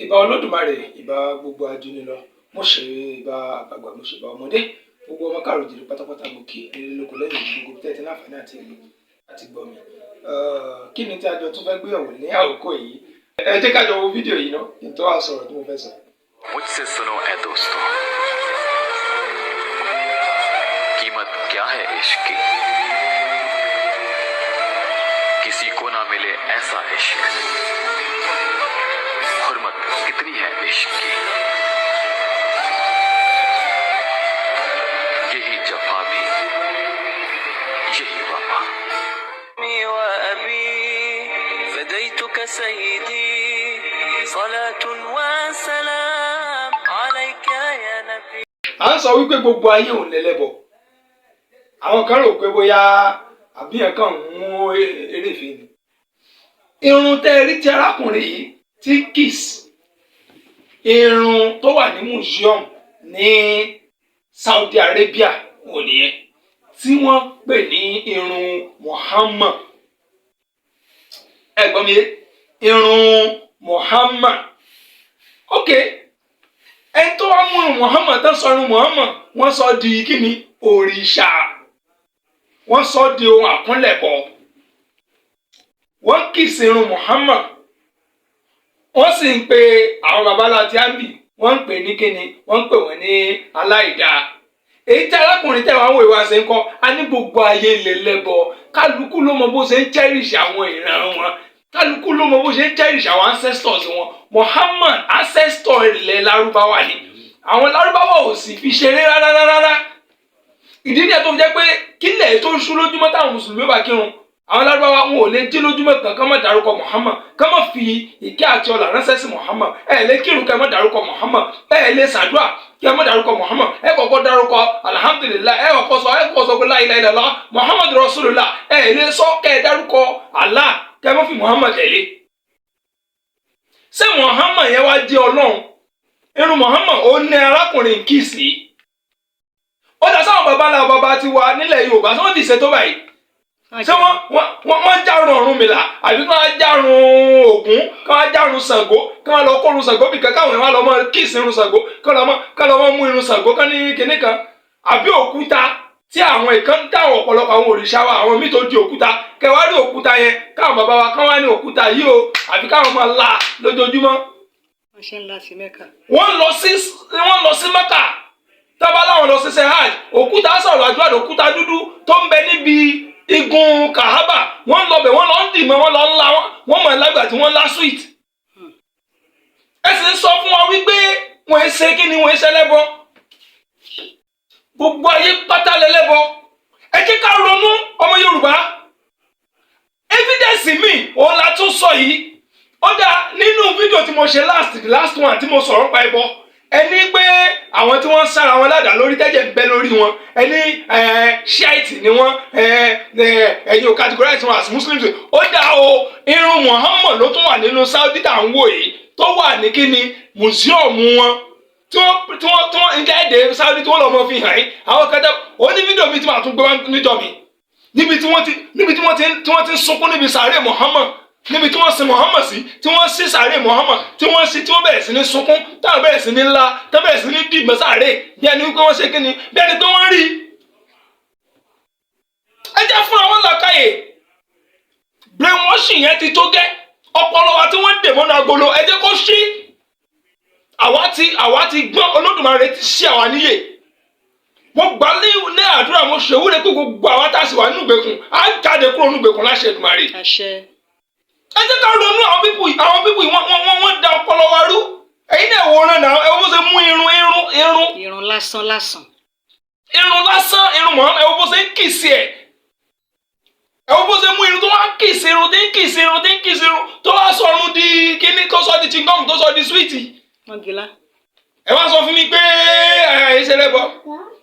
Ìbà Olódùmarè, ìbà gbogbo ajúnilọ, mo ṣe ìbà àgbààgbà, mo ṣe ìbà ọmọdé, gbogbo ọmọ káàrọ̀ jìrì pátápátá, mo kí nílé lóko lẹ́yìn gbogbo tẹ́tí láǹfààní àti ìlú àti gbọ́ mi. Kí ni tí a jọ tún fẹ́ gbéyàwó ní àkókò yìí? Ẹ jẹ́ ká jọ wo fídíò yìí ná, kí n tó wá sọ̀rọ̀ tí mo fẹ́ sọ. मुझसे सुनो ए दोस्तों, कीमत क्या है इश्क की? किसी को ना मिले ऐसा इश्क। हुर्मत कितनी है इश्क की? यही जफा भी, यही वफा। وأبي فديتك سيدي، صلاة وسلام عليك يا نبي. À ń sọ wípé gbogbo ayé òun lẹ́lẹ́bọ. Àwọn kan rò pé bóyá àbíyàn kan ń mú eré ìfẹ́ ni. Irun tẹ́ ẹ rí tí arákùnrin yìí tí kiss, irun tó wà ní museum ní Saudi Arabia ò nìyẹn, tí wọ́n pè ní irun Muhammad. Ẹ gbọ́ mi yé? Irun Muhammad. Ok, ẹni tó wá mú irun Muhammad tó sọ irun Muhammad, wọ́n sọ di kíni? Òrìṣà. Wọ́n sọ di ohun àkúnlẹ̀bọ. Wọ́n kiss irun Muhammad, wọ́n sì ń pe àwọn babalá tí a ń bì, wọ́n ń pè ní kíni? Wọ́n ń pè wọ́n ní aláìdáa. Èyí tí arákùnrin tẹ̀ wá ń wò ìwà ṣe ń kọ́ a ní gbogbo ayé lè lẹ́bọ. Kálukú ló mọ bó ṣe ń cherish àwọn ìran wọn, kálukú ló mọ bó ṣe ń cherish àwọn ancestors wọn. Muhammad, ancestor ilẹ̀ Lárúbáwá ni. Àwọn Lárúbáwá ò sì fi ṣeré rárá rárá. Ìdí nìyẹn tó fi jẹ́ pé kílẹ̀ tó ń ṣú lójúmọ́, táwọn mùsùlùmí bá kírun, àwọn Lárúbáwá wọn ò lè jí lójúmọ́ kan kán má dárúkọ Muhammad, kán má fi ìkẹ́ àti ọlà ránṣẹ́ sí Muhammad. Ẹ lè kírun kẹ́ má dárúkọ Muhammad, ẹ lè ṣàdúrà kẹ́ má dárúkọ Muhammad. Ẹ kọ́kọ́ dárúkọ alhamdulillahi, ẹ kọ́kọ́ sọ pé la ilaha illallah Muhammad rasulullah. Ẹ lè sọ kẹ́ ẹ dárúkọ Allah kẹ́ má fi Muhammad tẹ̀lé. Ṣé Muhammad yẹn wá jẹ́ Ọlọ́run? Irun Muhammad ó ní arákùnrin kì í sí. Ó dá sáwọn baba ńlá baba tiwa nílẹ̀ Yorùbá tí wọ́n ti ṣètò báyìí. Ṣé wọ́n járun Ọ̀rúnmìlà, àbí kí wọ́n járun Ògún, kí wọ́n járun Ṣàngó, kí wọ́n lọ kórun Ṣàngó bìkan, káwọn èèyàn wá lọ mọ kiss irun Ṣàngó, kí wọ́n lọ mọ mú irun Ṣàngó kán ní kinní kan, àbí òkúta tí àwọn ìkan táwọn ọ̀pọ̀lọpọ̀ àwọn òrìṣà wa, àwọn míì tó di òkúta, kẹwàá rí òkúta yẹn, káwọn bàbá wa kán wá ní òkúta yìí o, àbí káwọn máa la lójoojúmọ́? Wọ́n ṣe ń la sí Mẹ́kà. Wọ́n lọ sí Mẹ́kà, tábà láwọn lọ ṣiṣẹ́ hajj, òkúta sọ̀rọ̀ àdúrà, òkúta dúdú tó ń bẹ níbi igun Kahaba, wọ́n lọ bẹ̀, wọ́n lọ ń dì mọ́, wọ́n lọ ń la wọ́n mọ̀ lágbà tí wọ́n lá sweet. Ẹ sì ń sọ fún wa wípé wọ́n ń ṣe kí ni, wọ́n ń ṣe lẹ́bọ. Gbogbo ayé pátá lẹ́lẹ́bọ. Ẹ jẹ́ ká ronú, ọmọ Yorùbá. Evidence mi òun la tún sọ yìí. Ó dá nínú fídíò tí mo ṣe last, the last one tí mo sọ̀rọ̀ pa ẹbọ, ẹni pé àwọn tí wọ́n ń sára wọn ládàá lórí, tẹ́jẹ̀ ń bẹ lórí wọn, ẹni Shiite ni wọ́n, ẹ̀yin ò categorize wọn as Muslims. Ó dá o, irun Muhammad ló tún wà nínú Saudi tá à ń wò yìí, tó wà ní kíni, museum wọn tí wọ́n ń jáde Saudi, tí wọ́n lọ́ mọ́ fi hàn yín. Àwọn kẹtẹ ó ní fídíò mi tí màá tún gbé wá níjọ mi, níbi tí wọ́n ti ń sunkún níbi sàárè Muhammad, níbi tí wọ́n sin Muhammad sí, tí wọ́n sí sàárè Muhammad, tí wọ́n sí, tí wọ́n bẹ̀rẹ̀ sí ní sunkún, táwọn bẹ̀rẹ̀ sí ní ńlá, táwọn bẹ̀rẹ̀ sí ní dìgbà sàárè bí ẹni wípé wọ́n ṣe kíni, bí ẹni pé wọ́n rí. Ẹ jẹ́ fún àwọn làkàyè. Brainwashing yẹn ti tó gẹ́. Ọpọlọ wa tí wọ́n dè mọ́nú agolo, ẹ jẹ́ kó ṣí. Àwa ti gbọ́n. Olódùmarè ti ṣí àwa níyè. Mo gbà ní àdúrà, mo ṣèwúre pé gbogbo àwa tá a sì wà nínú ìgbèkùn á jáde kúrò nínú ìgbèkùn láṣẹ Èdùmàrè. Àṣẹ. Ẹ jẹ́ ká ronú. Àwọn people wọ́n da ọpọlọ wa rú. Ẹ̀yin náà wòran náà, ẹ wo bó ṣe mú irun irun irun. Irun lásán lásán. Irun lásán, irun mọ́. Ẹ wo bó ṣe ń kiss ẹ̀. Ẹ wo bó ṣe mú irun tó wá ń kiss irun, tí ń kiss irun, tí ń kiss irun, tó wá sọ irun di kíní, tó sọ di chewing gum, tó sọ di sweet. Wọ́n gilá. Ẹ wá sọ fún mi pé ẹ ẹ ṣe lẹ́bọ.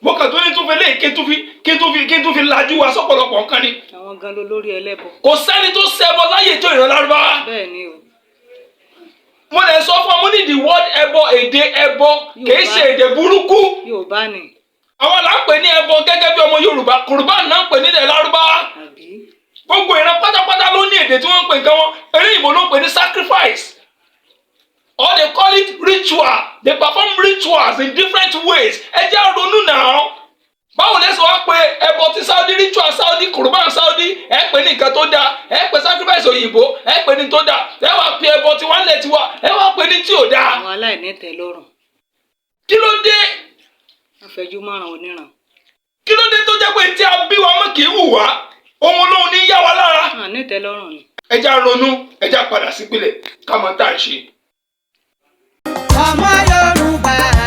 Mo kàn tó ní tún fi lé kí n tún fi lajú wa sọ́pọ̀lọpọ̀ nǹkan ni. Àwọn gan ló lórí ẹlẹ́bọ. Kò sẹ́ni tó ṣẹbọ láyè tó ìran Lárúbáwá. Bẹ́ẹ̀ ni o. Mo lè sọ fún ọ, mo ní the word ẹbọ, èdè ẹbọ kìí ṣe èdè burúkú. Yorùbá ni. Àwọn là ń pè ní ẹbọ gẹ́gẹ́ bí ọmọ Yorùbá. Kùrùbán náà ń pè nílẹ̀ Lárúbáwá. Àbí? Gbogbo ìran pátápátá ló ní èdè tí wọ́n ń pè nǹkan wọn. Eré ìbò ló ń pè ní sacrifice or they call ritual. They perform rituals in different ways. Ẹ jẹ́ ronú náà. Báwo lẹ sọ wá pé ẹbọ tí Saudi, ritual Saudi, kurban Saudi, ẹ pè ní nǹkan tó dáa, ẹ pè sacrifice òyìnbó, ẹ pè ní tó dáa, ẹ wá pè ẹbọ tí wọ́n lẹ̀ tiwa, ẹ wá pè ní tí ò dáa? Àwọn aláìnítẹ́lọ́rùn. Kí ló dé? Wọ́n fẹjú mọ́ràn oníran. Kí ló dé tó jẹ́ pé tí a bí wa mọ́ kì í wù wá, ohun olóhun ní yá wa lára? Wọn nítẹ́lọ́rùn ni. Ẹ já ronú, ẹ já padà sípìlẹ̀ ká mọ tá à ń ṣe. Ọmọ Yorùbá.